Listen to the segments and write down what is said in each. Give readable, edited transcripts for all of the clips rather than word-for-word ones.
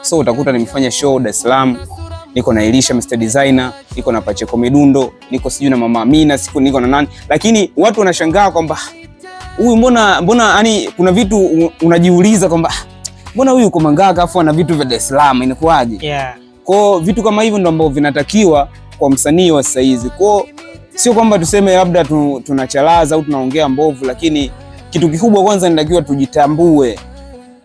So utakuta nimefanya show Dar es Salaam, niko na Elisha Mr Designer, niko na Pacheco Midundo, niko sijui na Mama Amina, siku niko na nani, lakini watu wanashangaa kwamba huyu mbona, yani kuna vitu unajiuliza kwamba mbona huyu yuko Mangaka afu ana vitu vya Dar es Salaam, inakuwaje? Kwa vitu kama hivyo ndio ambavyo vinatakiwa kwa msanii wa sasa hizi. Kwa sio kwamba tuseme labda tunachalaza au tunaongea mbovu, lakini kitu kikubwa kwanza inatakiwa tujitambue,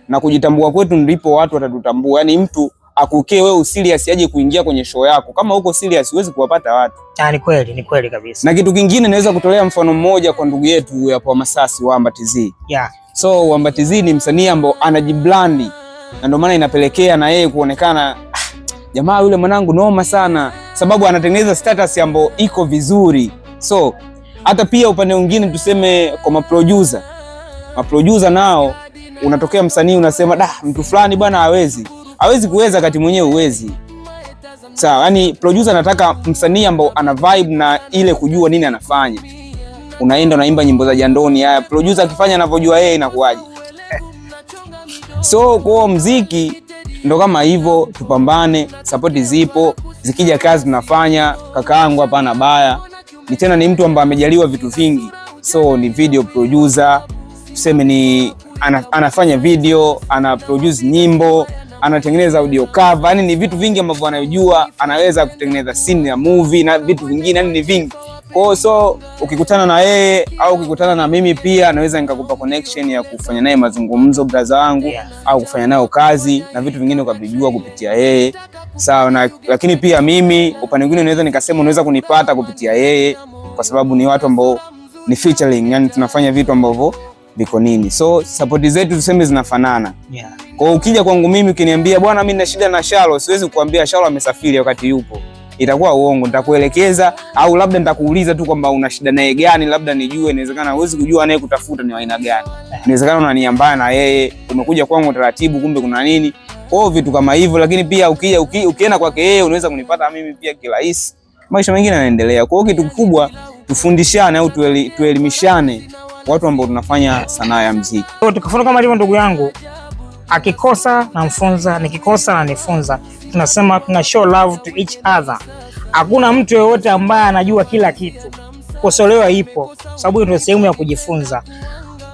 na kujitambua kwetu ndipo watu watatutambua. Yani mtu akukee wewe userious aje kuingia kwenye show yako, kama uko serious huwezi kuwapata watu. Ah, ni kweli, ni kweli kabisa. Na kitu kingine naweza kutolea mfano mmoja kwa ndugu yetu huyu hapo Masasi, Wamba TZ. So Wamba TZ ni msanii ambao anajibrandi na ndio maana inapelekea na yeye kuonekana, ah, jamaa yule mwanangu noma sana, sababu anatengeneza status ambayo iko vizuri. So hata pia upande mwingine tuseme kwa maproducer nao unatokea msanii unasema da, mtu fulani bwana hawezi kuweza kati mwenyewe uwezi. Sawa, yani producer anataka msanii ambao ana vibe na ile kujua nini anafanya. Unaenda unaimba nyimbo za jandoni, haya producer akifanya anavyojua yeye inakuwaje? So kwa mziki ndo kama hivyo, tupambane, support zipo, zikija kazi tunafanya. Kakaangu hapana baya, ni tena ni mtu ambaye amejaliwa vitu vingi, so ni video producer, tuseme ni anafanya video, ana produce nyimbo, anatengeneza audio cover, yani ni vitu vingi ambavyo anajua, anaweza kutengeneza scene ya movie na vitu vingine, yani ni vingi. Kwa hiyo so ukikutana na yeye au ukikutana na mimi pia naweza nikakupa connection ya kufanya naye mazungumzo brother wangu, au kufanya nayo kazi na vitu vingine ukavijua kupitia yeye. Sawa na, lakini pia mimi upande mwingine naweza nikasema unaweza kunipata kupitia yeye kwa sababu ni watu ambao ni featuring, yani tunafanya vitu ambavyo viko nini. So support zetu tuseme zinafanana. Kwa hiyo ukija kwangu mimi ukiniambia bwana mimi nina shida na Shalo, siwezi kukuambia Shalo amesafiri wakati yupo. Itakuwa uongo, nitakuelekeza au labda nitakuuliza tu kwamba una shida naye gani, labda nijue. Inawezekana huwezi kujua anayekutafuta ni aina gani. Inawezekana una nia mbaya na yeye, umekuja kwangu taratibu, kumbe kuna nini. Kwa hiyo vitu kama hivyo, lakini pia ukija ukienda kwake yeye unaweza kunipata mimi pia kirahisi. Maisha mengine yanaendelea. Kwa hiyo kitu kikubwa tufundishane au tuelimishane watu ambao tunafanya sanaa ya muziki. Tukafuna kama alivyo ndugu yangu, akikosa namfunza, nikikosa nanifunza. Tunasema tuna show love to each other. Hakuna mtu yeyote ambaye anajua kila kitu. Kosolewa ipo, sababu ndio sehemu ya kujifunza.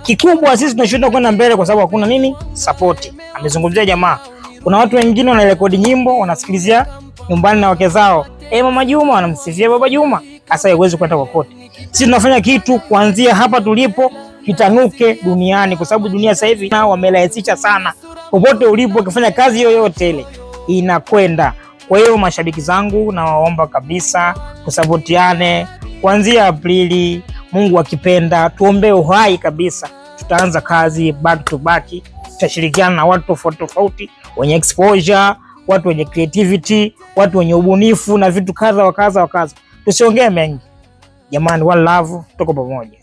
Kikubwa sisi tunashindwa kwenda mbele kwa sababu hakuna nini support. Amezungumzia jamaa, kuna watu wengine wanarekodi nyimbo wanasikilizia nyumbani na wake zao, eh, mama Juma wanamsifia baba Juma, sasa haiwezi kwenda kokote. Sisi tunafanya kitu kuanzia hapa tulipo kitanuke duniani, kwa sababu dunia sasa hivi wamerahisisha sana. Popote ulipo ukifanya kazi yoyote ile inakwenda. Kwa hiyo mashabiki zangu nawaomba kabisa tusapotiane kuanzia Aprili, Mungu akipenda, tuombe uhai kabisa, tutaanza kazi back to back, tutashirikiana na watu tofauti tofauti wenye exposure, watu wenye creativity, watu wenye ubunifu na vitu kadha wa kadha wa kadha. Tusiongee mengi jamani, one love, tuko pamoja.